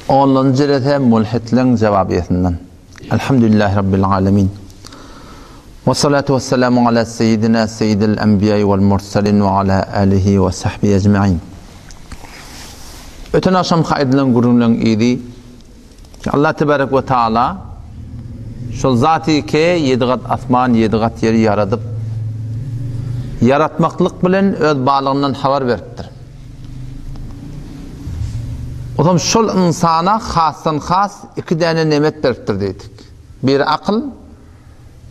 Onlanjy jelese mulhitleň jewabiýesinden. Elhamdülillahi Rabbil alemin. We salatu we selamu ala seyyidina seyyidil enbiýai wal mursalin we ala alihi we sahbihi ecmaîn. Öten agşamky aýdylan gürrüňleň yzy Allah tebarek we taala şol zaty ke ýedi gat asman, ýedi gat ýeri ýaradyp, ýaratmaklyk bilen öz barlygyndan habar beripdir. Otam şol ynsana hasdan has iki däne nemet beripdir diýdik. Biri akyl,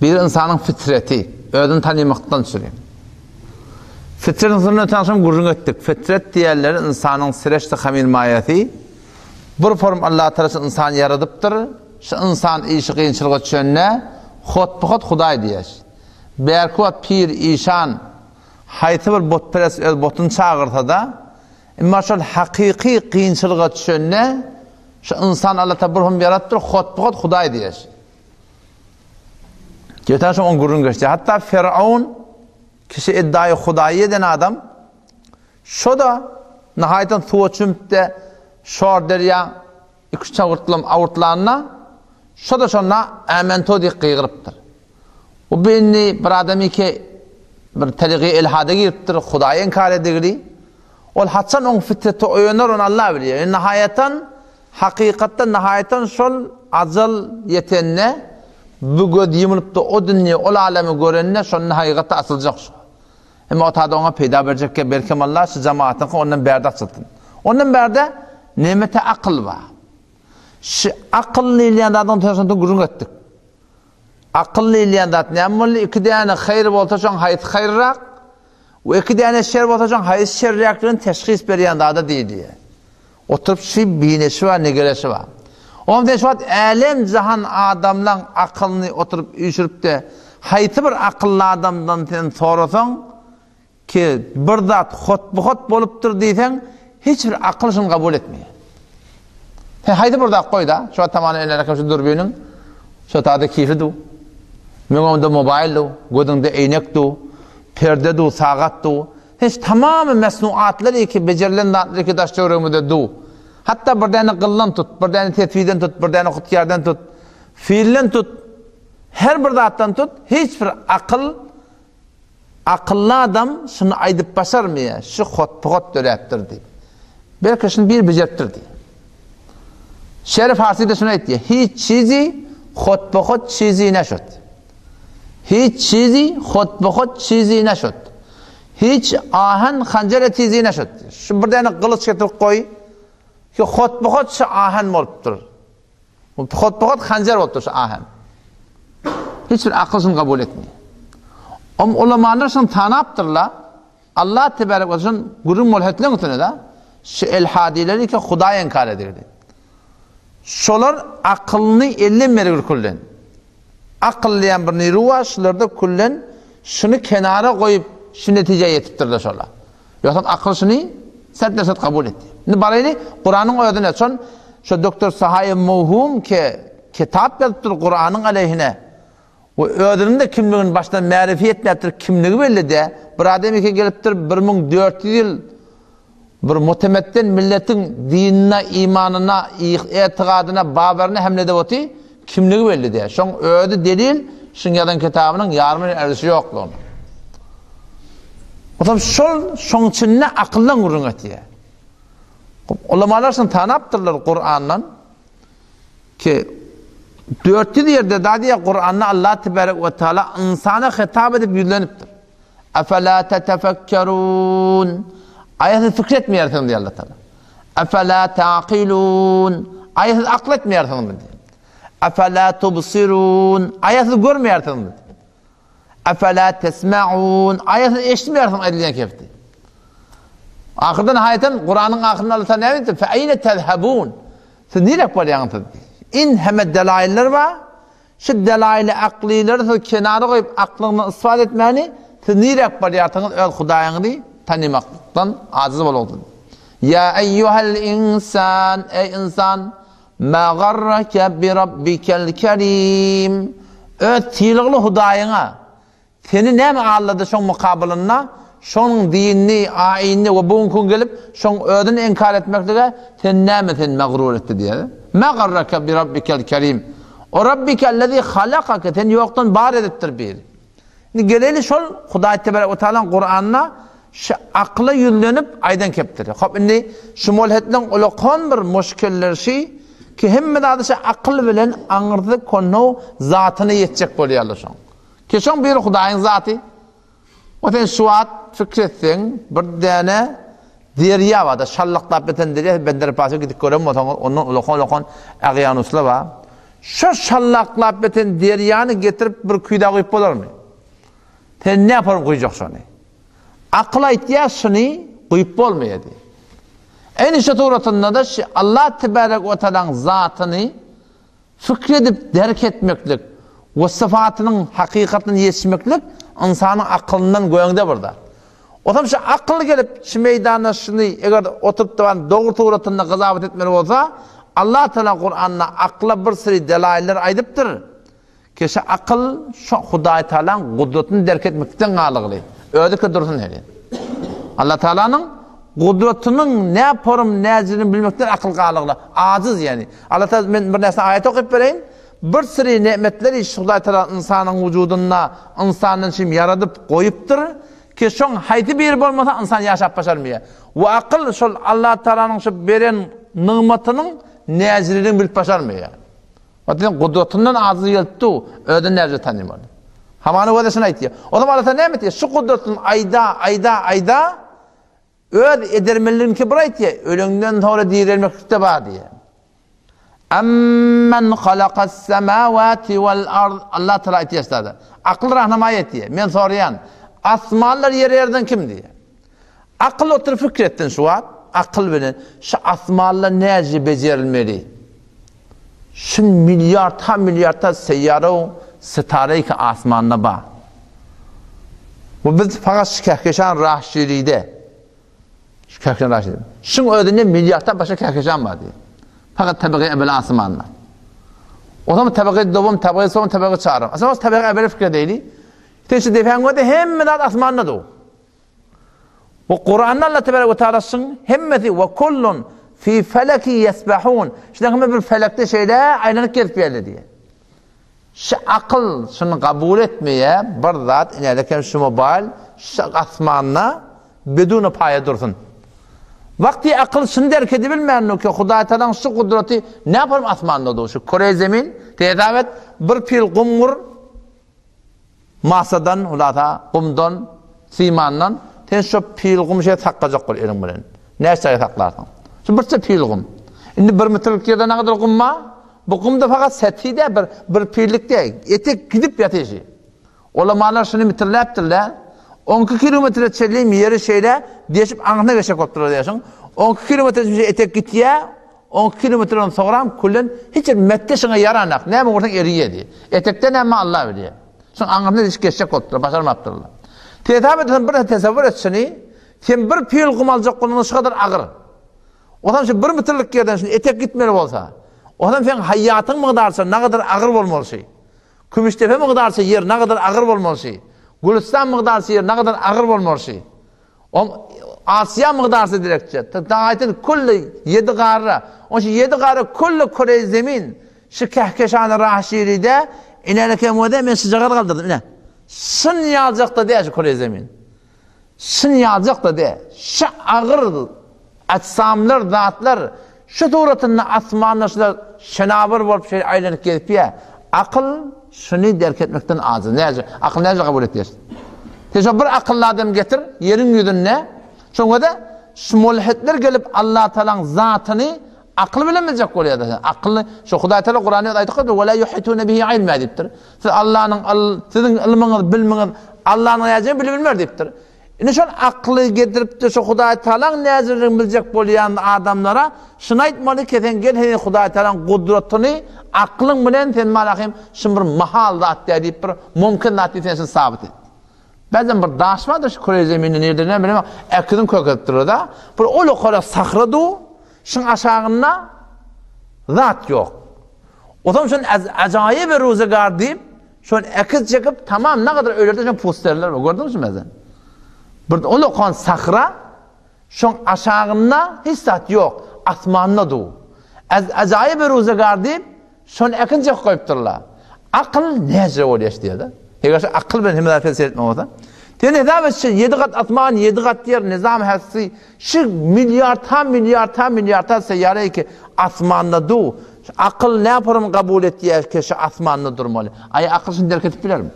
biri ynsanyň fitreti, özüni tanymakdan çüri. Fitret ynsanyň öten agşam gürrüň etdik. Fitret diýenleri ynsanyň sireşti hamir maýasy. Bir form Allah Taala şu ynsany ýaradypdyr. Şu ynsan işi kynçylyga düşende hotbuhot Hudaý diýer. Bärki wagt pir, işan, Haýsy bir butperest öz butuny çagyrsada, emma şol hakyky kynçylyga düşende, şu ynsan Allatagala bir hum ýaratypdyr, hotbuhot Hudaý diýer. Geçen şo oň gürrüň geçdi. Hatda Firaun kişi iddiaýy Hudaýy eden adam, şo-da nahaýatan suwa çümüp-de şor derýa Iki-üç çawurtlam awurtlanda, şo-da şonda Ämento diýip gygyrypdyr. Bu bir indi bir adam eke bir terygy elhada giripdir, Hudaýy inkar edigili. Ol haçan oň fitreti oýanar, ony Allah bilýär. Indi nahaýatan, hakykatda nahaýatan şol ajal ýetende, bu göz ýumulyp-da o dünýe, ol alemi görende şonda hakykatda açyljak şo. Emma o tada oňa peýda berjekkä belkem Allah şu jemagatyňky ondan bärde açylsyn. Ondan bärde nemete akyl bar. Şu akyl diýilýän zadyň töşünde gürrüň etdik. Akyl diýilýän zat näme boldy? Iki däne haýyr bolsa şoň haýsy haýyrrak we iki däne şer bolsa şoň haýsy şerräkligini teşhis berýän zada diýilýär. Oturyp şu bineşi bar, nigereşi bar. Oňa sen şu wagt älem jahan adamlaň akylyny oturyp üýşürip-de, haýsy bir akylly adamdan sen sorasaň ki, bir zat hotbuhot bolupdyr diýseň, hiç bir akyl şuny kabul etmeýär. Sen haýsy bir zat goý-da, şu wagt tamany elindäki şu dürbiniň şu tada kifi du, meň öňümde mobaýl du, gözüňde eýnek du, perde du, sagat du. Hiç tamamy mesnuatlar iki bejerilen zatlar iki daş töweregimizde du. Hatda bir däne gyldan tut, bir däne tesbiden tut, bir däne hutýardan tut, filden tut, her bir zatdan tut, hiç bir akyl akylly adam şuny aýdyp başarmaýar, şu hotpuhot döräpdir diýip. Belki şuny biri bejeripdir diýip. Şeri Farsyda şuny aýtýar, hiç çizi hotpuhot çizi neşut. Hiç çizi hotbuhot çizi neşut. Hiç ahen hanjere tizi neşut. Şu bir däne gylyç getirip goý. Ki hotbuhot şu ahen bolupdyr. Hotbuhot hanjar bolupdyr şu ahen. Hiç bir akyl şuny kabul etmeýär. Om ulamalar şuny tanapdyrlar. Allah tebarek we şun gürrüň mulhitleň üstüne da şu elhadileri ki Hudaý inkar edirdi. Şolar akylyny elden bergir küllen. Akyl diýen bir niru bar, şularda küllen şuny kenara goýup şu netijä ýetipdirler şolar. Ýogsam akyl şuny sert dersat kabul etdi. Indi baraýly Kuranyň özüne şon şo doktor Sahaýew Mowhum ke kitap ýazypdyr Kuranyň aleyhine. We özüniň-de kimligini başdan märifi etmäpdir, kimligi belli dä. Bir adam eken gelipdir, 1400 ýyl bir mutemetden milletiň dinine, imanyna, etigadyna, babaryna hemle edip oty, kimligi belli dä. Şoň özi delil, şuň ýazan kitabynyň ýarymy erzişi ýoklugyna. Otam şol şoň içinde akyldan gürrüň etýär. Ulamalar şuny tanapdyrlar Kurandan. Ki, 400 ýerde da diýýär Kuranda Allah tebarek we taala ynsana hitap edip ýüzlenipdir. Efela tetefekkerun. Aýa siz pikir etmeýärsiňiz diýýär Allah taala. Efela taqilun. Aýa siz akyl etmeýärsiňizmi diýýär. Efela tubsirun. Aýa siz görmeýärsiňizmi? Efela tesma'un. Aýa siz eşitmeýärsiňiz aýdylýan kefti. Ahyrda nihaýetem Kuranyň ahyrynda Allah Taala näme diýdi? Fe eýne tezhabun. Siz nirek barýaňyz siz? In heme delailler bar. Şu delaili aklyleri siz kenara goýup aklyňyzdan isbat etmäni siz nirek barýarsyňyz öz Hudaýyňyzy tanymakdan ajiz bolup. Ýa eýýuhel insan, eý insan, Ma garraka bi rabbikel kerim. Öz sylagly Hudaýyňa seni näme aldady şoň mukabylynda? Şonuň dinini, aýinini we bu günki gün gelip, şoň özüni inkar etmeklige sen näme seni magrur etdi diýýär. Ma garraka bi rabbikel kerim. O rabbike ellezî halakake seni ýokdan bar edipdir bir. Indi geleli şol Hudaý tebarek we taalaň Kuranda şu akla ýüzlenip aýdan kepdir. Hop indi şu molhetleň ulakan bir muşkilleri şi ki hemme zady şu akyl bilen aňyrsy konow zatyna ýetjek bolýarlar şoň. Ki şoň biri Hudaýyň zaty. O sen şu wagt pikir etseň, bir däne derýa bar-da, şallaklap ýatan derýa, Benderpasa gidip gören bolsaňyz, ondan ulakan-ulakan okeanuslar bar. Şo şallaklap ýatan derýany getirip bir küýzä guýup bolarmy? Sen näparyp guýjak şony? Akyl aýtýar, şuny guýup bolmaýar diýip. Eýni şu suratynda-da şu Allah tebärek we tagalaň zatyny Pikir edip derk etmeklik we sypatynyň hakykatyna ýetişmeklik ynsanyň akylyndan göňde bir zat. Otam şu akyl gelip şu meýdanda şuny eger oturyp duran dogry suratynda gyzabat etmeli bolsa, Allah Tagala Kuranda akla bir süri delaýyller aýdypdyr. Ki şu akyl şu Hudaý Tagalaň gudratyny derk etmekden galygly. Özüki dursun heli. Allah Tagalanyň gudratynyň nä porum näjirini bilmekden akyl galygly. Ajyz ýani. Allah Taala men bir närsä aýat okyp bereýin. Bir süri nemetleri Hudaý Taala ynsanyň wujudynda ynsandan şim ýaradyp goýupdyr. Ki şoň haýsy biri bolmasa ynsan ýaşap başarmaýar. We akyl şol Allah Taalanyň şu beren nygmatynyň näjirini bilip başarmaýar. Watan gudratyndan ajyz gelip dur, özüni näce tanymaly? Hamana göze şuny aýtýar. O zaman Allah näme diýýär? Şu gudratyny aýda, aýda, aýda öz edermenligiňki bir aýtýar. Öleňden soňra direlmeklik-de bar diýýär. Amman halakas semawati wal ard. Allah Taala aýtýar şeýle. Akyl rahnamaý etýär. Men soraýan, asmanlar ýeri ýerden kim diýýär. Akyl oturyp pikir etsin şu wagt, akyl bilen şu asmanlar näce bejerilmeli? Şu milliardha milliardha seýýara-u sitara ki asmanda bar. Bu biz fakat şu kehkeşan Rahşiride. Şu kehkeşan Rahşiride. Şuň özünde milliarddan başga kehkeşan bar diýýär. Fakat tebegy ebel asmanda. O zaman tebegy dowam, tebegy soň, tebegy çarym. Aslında tebegy ebel fikir edeyli. Sen şu depäň göde hemme zat asmanda dur. Bu Kuranda Allah tebarek we taala şuň hemmesi we kullun fi feleki yesbahun. Şular hemme bir felekde şeýle aýlanyp gezip ýörler diýýär. Şu akyl şuny kabul etmeýär, bir zat inäde kem şu mobil şu asmanda beduna paýa dursun. Wagty akyl şuny derk edibilmändir ki, Hudaý Tagalaň şu gudraty näparyp asmanda dur, şu küre zemin, hesap et, bir pil gum gur, Masadan, hulasa, gumdan, simandan sen şo pil gum şeýle saklajak bol eliň bilen. Näçe aý saklarsyň? Şu birçe pil gum. Indi bir metrlik ýerde nägadar gum bar? Bu gum-da fakat sethi däl, bir, bir pillik däl. Etek gidip ýatyr şi. Ulamalar şuny mitirläpdirler. On iki kilometre çenli ýeri şeýle deşip aňryna geçjek bolup durlar diýýär şoň. On iki kilometre çenli etek gitýär. On iki kilometrden soňram küllen hiç bir metde şoňa ýaranak. Näme ursaň eriýär diýýär. Etekde näme Allah bilýär. Şoň aňryna deşip geçjek bolupdyr, başarmapdyrlar. Hesap etseň bir tesewwür et şuny, sen bir pil gum aljak bolanyňda şu kadar agyr. Onam şu bir metrlik ýerden şuny etek gitmeli bolsa, onam seň haýýatyň mygdarça nagadar agyr bolmaly şy. Kümüşdepe mygdarça ýer nagadar agyr bolmaly şy. Gülüstan mygdarça ýer nagadar agyr bolmaly şy. Om Asiýa mygdarsy direkçe. Taýtyn külli ýedi garra. On şu ýedi garra külli küre zemin. Şu kehkeşany Rahşiride inene kemode men şyjagaz galdyrdım ine. Şyn ýaljakda dä şu küre zemin. Şyn ýaljakda dä. Şu agyr ajsamlar, zatlar şu suratynda asmanda şular şenawar bolup şeýle aýlanyp gezip ýa. Akyl şuny derk etmekden ajiz. Näce? Akyl näce kabul etýär? Sen şo bir akylly adam getir ýeriň ýüzünde. Şoňa-da şu mulhitler gelip Allah Tagalaň zatyny akyl bilen biljek bolýar. Akylly şu Hudaý Tagala Kuranda öz aýdyp goýupdyr, "Ve la yuhitune bihi ilma" diýipdir. Siz Allanyň siziň ylmyňyz, bilmiňiz Allanyň näjegini bilip bilmer diýipdir. Indi şol akly getiripdir şu Hudaý Tagalaň näjegini biljek bolýan adamlara şuny aýtmaly ki, sen gel sen Hudaý Tagalaň gudratyny aklyň bilen sen malahym şun bir mahal zat däl diýip bir mümkin zat diýip sen şuny sabyt et. Bäzem bir daş bardyr şu küre zeminde nirde näme bilemok äkidin kökezipdirler da. Bir ol okara sahra du, şuň aşagynda zat ýok. Otam şun ajaýyp bir ruzegar diýip, şun äkiz çekip tamam ne kadar öýlerde şun pusterler bar. Gördüňizmi bäzem? Bir ulakan sahra, şoň aşagynda hiç zat ýok, asmanda dur. Az ajaýyp ruzegar diýip, şony äkinjek goýupdyrlar. Akyl näce bolýar şu diýýär-de. Eger şu akyl bilen hemme zat seretmek bolsa. Sen hesap et şu ýedi gat asman, ýedi gat ýer, nizam hässi, şu milliardha, milliardha, milliardha seýýare ki asmanda dur. Şu akyl näporum kabul etýär ki şu asmanda durmaly. Aý akyl şuny derk edip bilermi?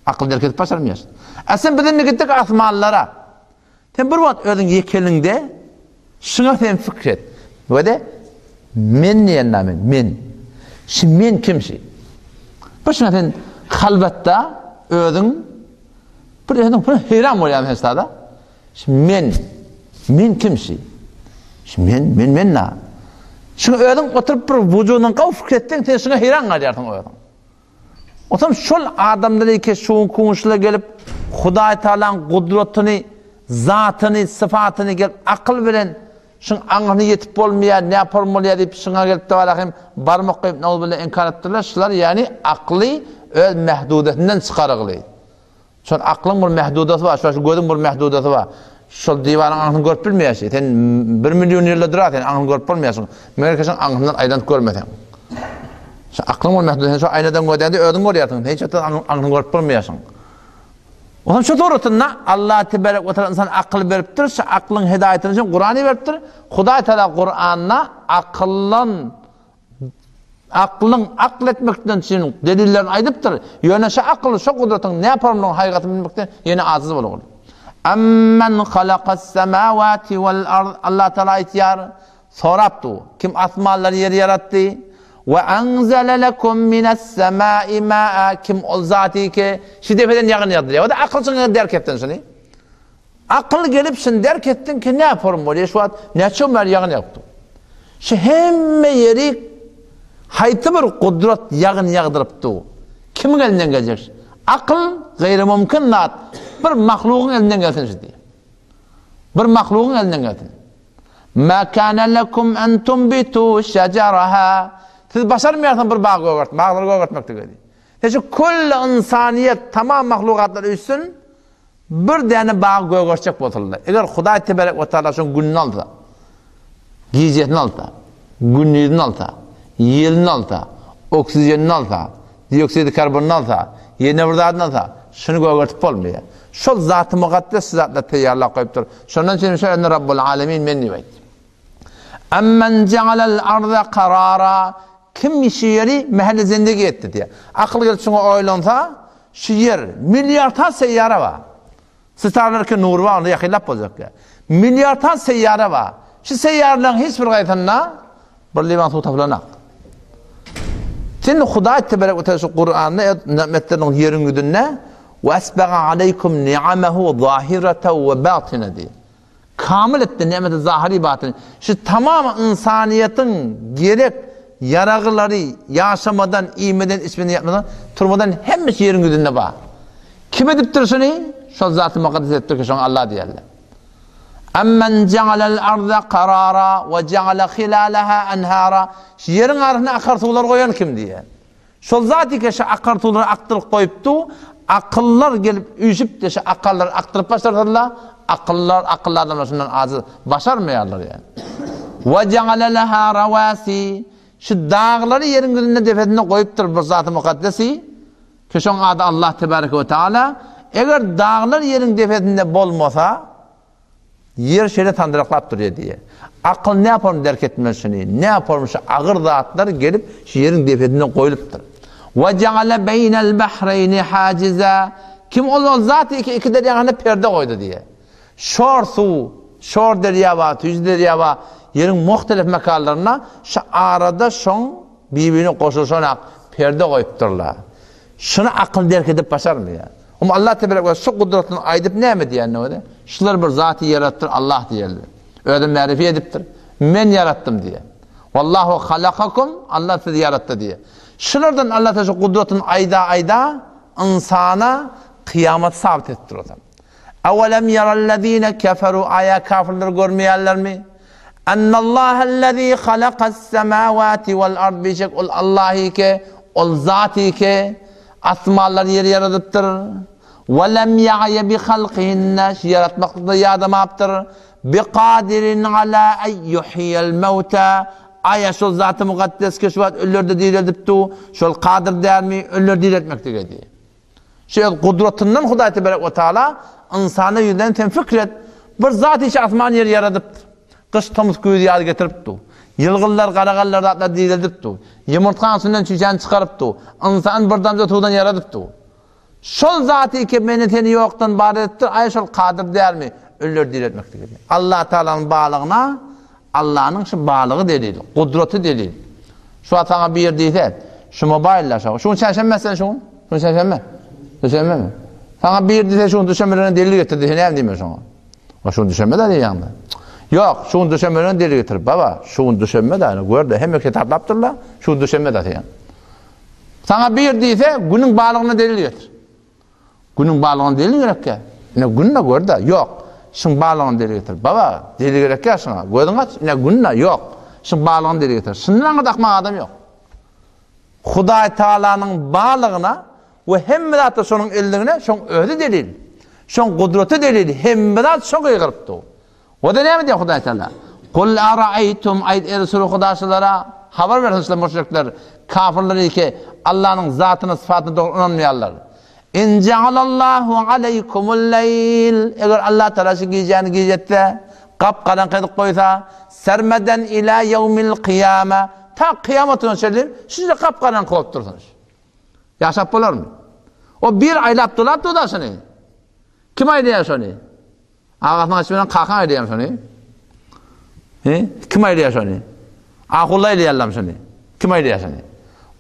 Akyl derk edip başarmaýar. A sen biz indi gitdik asmanlara. Sen bir wagt özüň ýekeliňde şuňa sen pikir et. We de men diýen name men. Şu men kim şi? Bir şuňa sen halbatda özüň bir özüň bir heýran bolýan sen sada. Şu men men kim şi? Şu men men men na. Şuňa özüň oturyp bir wujudyň gawy pikir etseň sen şuňa heýran galýarsyň özüň. Otam şol adamlar eke şuň kuşla gelip Hudaý Tagalaň gudratyny, zatyny, syfatyny gelip akyl bilen şuň aňyny ýetip bolmaýar, näporm bolýar diýip şuňa gelip dawala hem barmak goýup nauzubilla inkar etdiler. Şular ýagny akly öz mähdudesinden çykarygly. Şol aklyň bir mähdudasy bar, şol gözüň bir mähdudasy bar. Şol diwaryň aňyny görüp bilmeýärsiň. Sen bir million ýylda durar, sen aňyny görüp bolmaýarsyň. Meger ki, şoň aňyndan aýlanyp görmeseň. Şol aklyň bir mähdudasy, sen şol aýnadan görýäňde özüň görýärsiň. Hiç wagt aňyny görüp bolmaýarsyň. Onsoň şu suratynda Allah tebarek we taala ynsan akyl beripdir, şu aklyň hidaýatyny üçin Kurany beripdir. Hudaý Taala Kuranda akyldan Aklyň akl etmekden üçin delillerini aýdypdyr. Ýöne şu akyl, şu gudratyň näpormlygyny haýygatyny bilmekden ýene ajyz bolugly. Amman halakas semawati wal ard Allah Taala aýtýar, sorapdy, kim asmanlary ýeri ýaratdy? We anzala lekum minas semai maa kim ol zaty ki şu depeden ýagyn ýagdyrýar. O da akyl çyňa derk etsin şuny. Akyl gelip şuny derk etdiň ki nä form bolýar şu wagt näçe gün bäri ýagyn ýagyp dur. Şu hemme ýeri haýsy bir gudrat ýagyn ýagdyryp dur. Kimiň elinden geljek şu? Akyl gaýrymümkin zat bir mahlugyň elinden gelsin şu diýýär. Bir mahlugyň elinden gelsin. Ma kana lekum en tunbitu şejeraha. Siz başarmaýarsyňyz bir bag gögert, baglary gögertmek diýdi. Şu külli ynsanyýet tamam mahlugatlar üýşsün, Bir däne bag gögertjek bolsalar, eger Hudaý teberek we taala şoň gününi alsa, gijesini alsa, gündizini alsa, ýelini alsa, oksijenini alsa, dioksidi karbonyny alsa, ýene bir zadyny alsa, şuny gögertip bolmaýar. Şol Zaty Mukaddes şu zatlary teýýarlap goýupdyr. Şondan üçin şo indi Rabbul Alemin men diýip aýtdy. Amman ja'alal arda karara Kim şu ýeri mähelle zendegi etdi diýýär. Akyl gelip şuňa oýlansa, şu ýer milliardha seýýara bar. Sitarlarki nury bar, onda ýakynlap boljak diýýär. Milliardha seýýara bar. Şu seýýaralaryň hiç bir gaýsynda bir liwan suw tapylanak. Sen Hudaý tebarek we taala şu Kuranda nimetleriniň ýeriň ýüzünde we asbaga aleýkum ni'amahu zahirata we batina diýýär. Kamyl etdi nemeti zahyry batyny. Şu tamam ynsanyýetiň gerek ýaraglary ýaşamadan, iýmeden, içmeden, ýatmadan, turmadan hemmesi ýeriň ýüzünde bar. Kim edipdir şuny? Şol Zaty Mukaddes edipdir ki, şoňa Allah diýerler. Amman ja'alal arda karara we ja'ala hilalaha anhara. Şu ýeriň arasyna akar suwlar goýan kim diýýär. Şol zat eke şu akar suwlary akdyryp goýupdy, akyllar gelip üýşüpdi, şu akarlary akdyryp başarsadylar, akyllar, akylly adamlar şundan ajyz, başarmaýarlar ýaly. Wa ja'ala laha rawasi, şu daglary ýeriň ýüzünde depesinde goýupdyr bir zaty mukaddesi, ki şoň ady Allah tebareke we taala, eger daglar ýeriň depesinde bolmasa, Ýer şeýle sandyraklap durýar diýýär. Akyl näporm derk etmez şuny, näporm şu agyr zatlar gelip şu ýeriň depesinde goýlupdyr. Wa ja'ala beýnel bahreýni hajiza. Kim ol ol zat iki iki derýaň arasynda perde goýdy diýýär. Şor suw, şor derýa bar, süýji derýa bar. Ýeriň muhtelif mekanlarynda şu arada şoň bir-birine goşulyşanak perde goýupdyrlar. Şuny akyl derk edip başarmaýar. Hem Allah tebarek we şu gudratyny aýdyp näme diýende özi? Şular bir zaty ýaratdyr Allah diýerler. Özi märifi edipdir. Men ýaratdym diýer. Wallahu halakakum Allah sizi ýaratdy diýer. Şulardan Allah taala şu gudratyny aýda aýda ynsana kyýamat sabyt edipdir o zaman. Awalem yarallazine keferu aýa kafirler görmeýärlermi? Ennallahellezî halakas-semâvâti wal-ard bişek ol Allahy ki, ol Zaty ki, asmanlary ýeri ýaradypdyr. We lem ýa'ýe bi halkyhinne, şu ýaratmaklykda ýadamapdyr. Bi kadirin ala en ýuhýiýel mewta, aýa şol Zaty Mukaddes ki şu wagt ölüleri-de direldip dur, şol kadyr dälmi ölüleri direltmeklige diýýär. Şu öz gudratyndan Hudaý tebarek we taala ynsana ýüzlenip sen pikir et, bir zat hiç asman ýeri ýaradypdyr. Gyş, tomus, güýz, ýaz getirip dur. Ýylgynlar, garagallar zatlar direldip dur. Ýumurtgaň üstünden çüýşäni çykaryp dur. Ynsany bir damja suwdan ýaradyp dur. Şol zaty ki meni seni ýokdan bar edipdir, aý şol kadyr dälmi ölüleri direltmeklige. Allah Taalanyň barlygyna Allanyň şu barlygy delil, gudraty delil. Şu wagt saňa bir diýse, şu mobaýlda şo. Şu gün çarşenbe sen şu gün? Şu gün çarşenbe. Düşenbemi? Saňa bir diýse şu gün düşenbelerine delil getir diýse näme diýmeli şoňa? O şu gün düşenbe de diýýäňde. Ýok, şu gün düşenbelerine delil getir. Baba, şu gün düşenbe de, gör-de, hemme kitaplapdyrlar, şu gün düşenbe de diýýän. Saňa bir diýse, günüň barlygyna delil getir. Günüň barlygyna delil gerekkä? Ine gün-de gör-de, ýok. Şuň barlygyna delil getir. Baba, delil gerekkä şuňa? Gözüňi aç, ine gün-de, ýok. Şuň barlygyna delil getir. Şundan aňyrda akmak adam ýok. Hudaý Tagalanyň barlygyna we hemme zatda şonuň eldigine şoň özi delil. Şoň gudraty delil. Hemme zat şo gygyryp dur. O-da näme diýýär Hudaý Taala? Kul araýtum aýt eý Resul Hudaşylara habar bersin şular müşrikler, kafirler ki Allanyň zatyna sypatyna dogry ynanmaýarlar. In ja'alallahu aleýkumul leýl eger Allah Taala şu gijäni gije etse, gap-garaňky edip goýsa, sermeden ila ýewmil kyýama ta kyýamat gününe çenli şunça gap-garaňky bolup dursun. Ýaşap bolarmy? O bir aýlap dolap dur-da şuny. Kim aýdýar şony? Agasynyň açy bilen kakaň aýdýar şony. He? Kim aýdýar şony? Ahulla aýdýarlar şony. Kim aýdýar şony?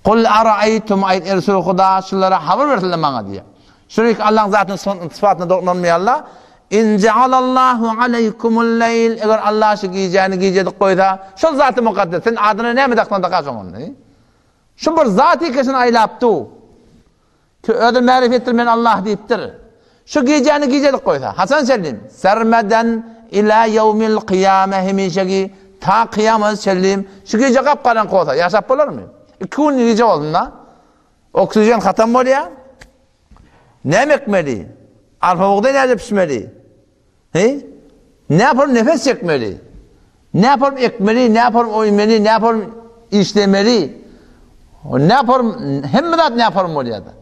Kul araýtum aýt Resul Huda şulara habar bersinler maňa diýýär. Şuny Allah'ın zatyny sypatyna dogrulanmaýarlar. In ja'alallahu aleýkumul leýl eger Allah şu gijäni gije edip goýsa, şol zaty mukaddes. Sen adyna näme daksaň dakaşyň ony. Şu bir zat ikisini aýlap dur. Ki özi märif etdir men Allah diýipdir. Şu gijäni gijelik goýsa, haçan çenli? Sermeden ila ýewmil kyýame hemişeki ta kyýamata çenli şu gije gap-garaňky bolsa ýaşap bolarmy? Iki gün gije bolsun-da. Oksigen hatam bolýar. Näme ekmeli? Arpa bugdaý näde pişmeli? He? Näpol nefes çekmeli? Näpol ekmeli, näpol oýmeli, näpol işlemeli? Näpol hemme zat näpol bolýar-da.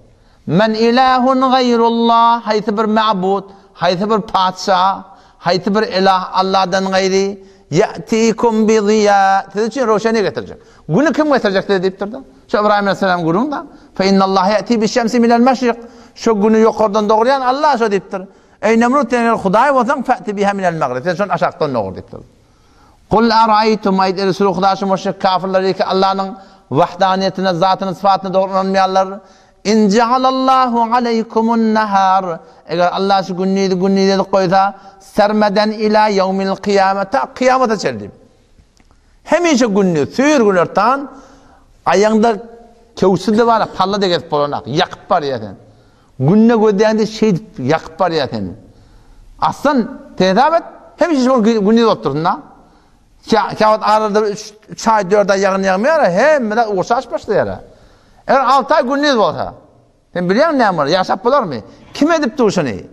Men ilahun gaýrullah, haýsy bir ma'bud, haýsy bir patyşa, haýsy bir ilah Allahdan gaýry, ýa'tikum bi ziýa, siz üçin röwşenlik getirjek. Güni kim getirjek size diýipdir-de. Şu Ybraýym aleyhisselam gürrüň-de. Fe innallaha ýa'ti bi-şemsi minel meşrik. Şu güni ýokardan dogurýan Allah şo diýipdir. Eý Nemrut sen eger Hudaý bolsaň fäti biha minel magrib sen şony aşakdan dogur diýipdir. Kul araýtum aýt eý Resul Huda şu müşrik kafirler ki Allanyň wahdaniýetine zatyna sypatyna dogry ynanmaýarlar. In ja'alallahu aleýkumun nahar eger Allah şu gündizi gündiz edip goýsa sermeden ila ýewmil kyýame ta kyýamata çenli. Hemişe gündiz süýr günortan aýaňda kewsiz-de bar palla-da gezip bolanak ýakyp barýar sen. Günde gözleýäňde şeýdip ýakyp barýar seni. Aslan hesap et, hemişe şol gündiz bolup dursun-da. Käwagt arada üç, üç aý, dört aý ýagyn ýagmaýar, hemme zat ugur çaşyp başlaýar. Eger alty aý gündiz bolsa, sen bilýäňmi näme bolar, ýaşap bolarmy? Kim edip dur şuny?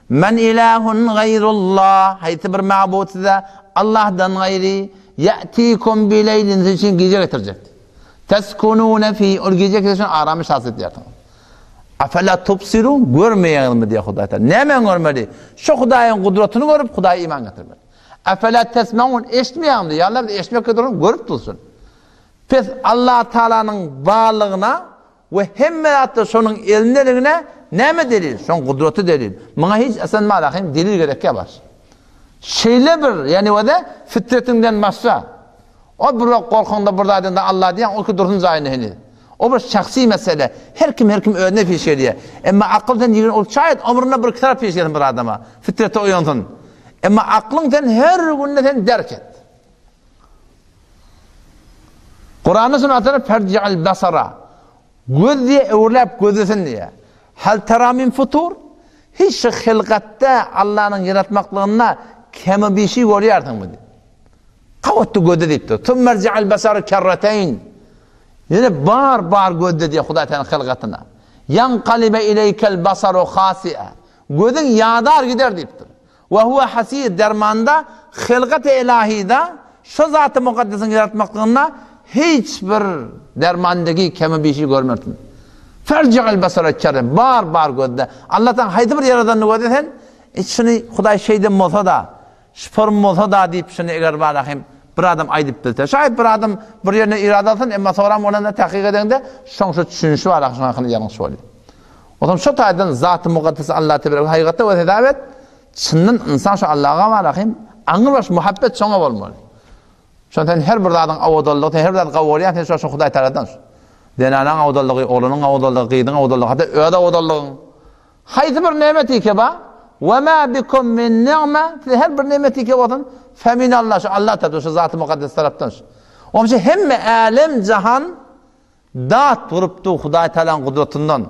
Men ilahun gaýrullah, haýsy bir mabut size Allahdan gaýry, ýa'tikum bileýlin siz üçin gije getirjek. Teskunune fi, ol gije siz üçin aramyş hasyl edýärsiňiz. Afela tubsirun, görmeýäňizmi diýýär Hudaý Taala. Nämäni görmeli? Şu Hudaýyň gudratyny görüp, Hudaýa iman getirmeli. Afela tesmaun, eşitmeýäňizmi diýýär. Allah biz eşitmekde duran görüp dursun. Pes Allah Taalanyň barlygyna we hemme zatda şonuň elindeligine näme delil? Şoň gudraty delil. Muňa hiç esen malahym delil gerekýär baş. Şeýle bir, ýani wede fitretiňden başga. O bir wagt gorkaňda bir zat indi Allah diýýäň, o ki dursun jaýynda heniz. O bir şahsy mesele. Her kim her kim özüne piş gelýär. Emma akyl sen ýigrin ol şaýat ömründe bir iki tarap piş gelsin bir adama. Fitrete oýansyn. Emma aklyň sen her günde sen derk et. Kuranda şunu atar ferci'al basara. Göz diye öwürläp gözlesin diye. Hal tera min futur? Hiç şu hilgatda Allah'yň ýaratmaklygynda kemi bir şey görýärsiňmi diýip. Gabatdy gözde diýipdir. Summerji'al basara kerreteýn. Ýene bar bar gözde diýip Hudaý Taala hilgatyna. Ýanqalibe ileýkel basaru hasi'a. Gözüň ýadar gider diýipdir. We huwe hasir dermanda hylgat-y elahyda şo zaty mukaddesiň ýaratmaklygynda hiç bir dermandagi kemi bir şey görmersiň. Ferji'il basara kerre bar bar gözde. Allahdan haýsy bir ýaradanyny gözle sen, e şuny Hudaý şeýden bolsa-da, şuporm bolsa-da diýip şuny eger bar hem bir adam aýdyp bilse. Şaýat bir adam bir ýerine irad alsyn, emma soram bolanda tahkyk edeňde şoň şu düşünişi bar, şoň hakyny ýalňyş bolýar. Otam şo taýdan Zaty Mukaddesi Alla teberek hakykatda we hesap et, çyndan ynsan şo Allaga bar ahim, aňrybaş muhabbet şoňa bolmaly. Şon sen her bir zadyň awadallygy, sen her bir zady gawy görýän, sen şo şo Hudaý Tagaladan. Zenanaň awadallygy, oglanyň awadallygy, gyzyň awadallygy, hatda öz awadallygyň. Haýsy bir nemet ike ba? Ve ma bikum min ni'me, size her bir nemet ike bolsun, fe min Allah, şo Allah tarapdan, şo Zaty Mukaddes tarapdan. Onuň üçin hemme älem jahan Dat urupdy Hudaý Tagalaň gudratyndan.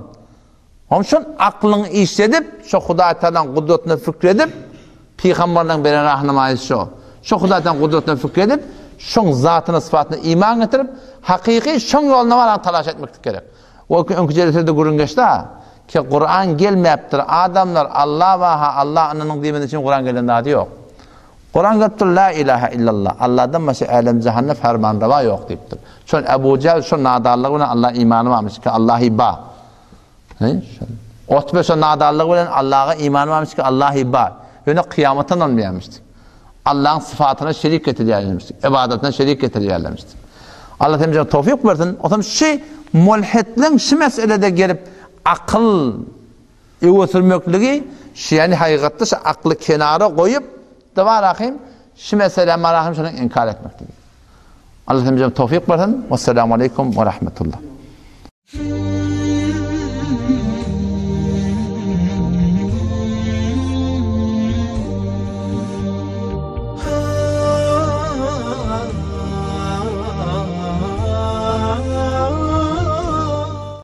Onuň üçin aklyňy işledip, şo Hudaý Tagalaň gudratyna pikir edip, pygamberleriň beren rahnamaýysy şo. Şo Hudaý Tagalaň gudratyna pikir edip, şoň zatyna, sypatyna iman getirip, hakyky şoň ýoluna barana talaş etmeklik gerek. O öňki jelesede gürrüň geçdi-a, ki Kuran gelmäpdir, adamlar Alla bar-ha, Alla ynanyň diýmesi üçin Kuran gelen zady ýok. Kuran gelipdir, La ilahe illallah, Alladan başga älem-jahanda fermanrewa ýok diýipdir. Şol Ebu Jähl şol nadanlygy bilen Allaha imany barmyş ki, Allahy ba. He, şol. Utbe şol nadanlygy bilen Allaha imany barmyş ki, Allahy ba. Ýöne kyýamata ynanmaýarmyş. Allahyň syfatyna şerik getirýärlermiş. Ybadatyna şerik getirýärlermiş. Allah hemmämize towfyk bersin. Otam şu mulhitliň şu meselede gelip akyl Öňe sürmekligi şu ýany hakykatda şu akly kenara goýup dabarahym şu meselä marahym şuny inkar etmekligi. Allah hemmämize towfyk bersin. Wessalamu aleýkum we rahmetullah.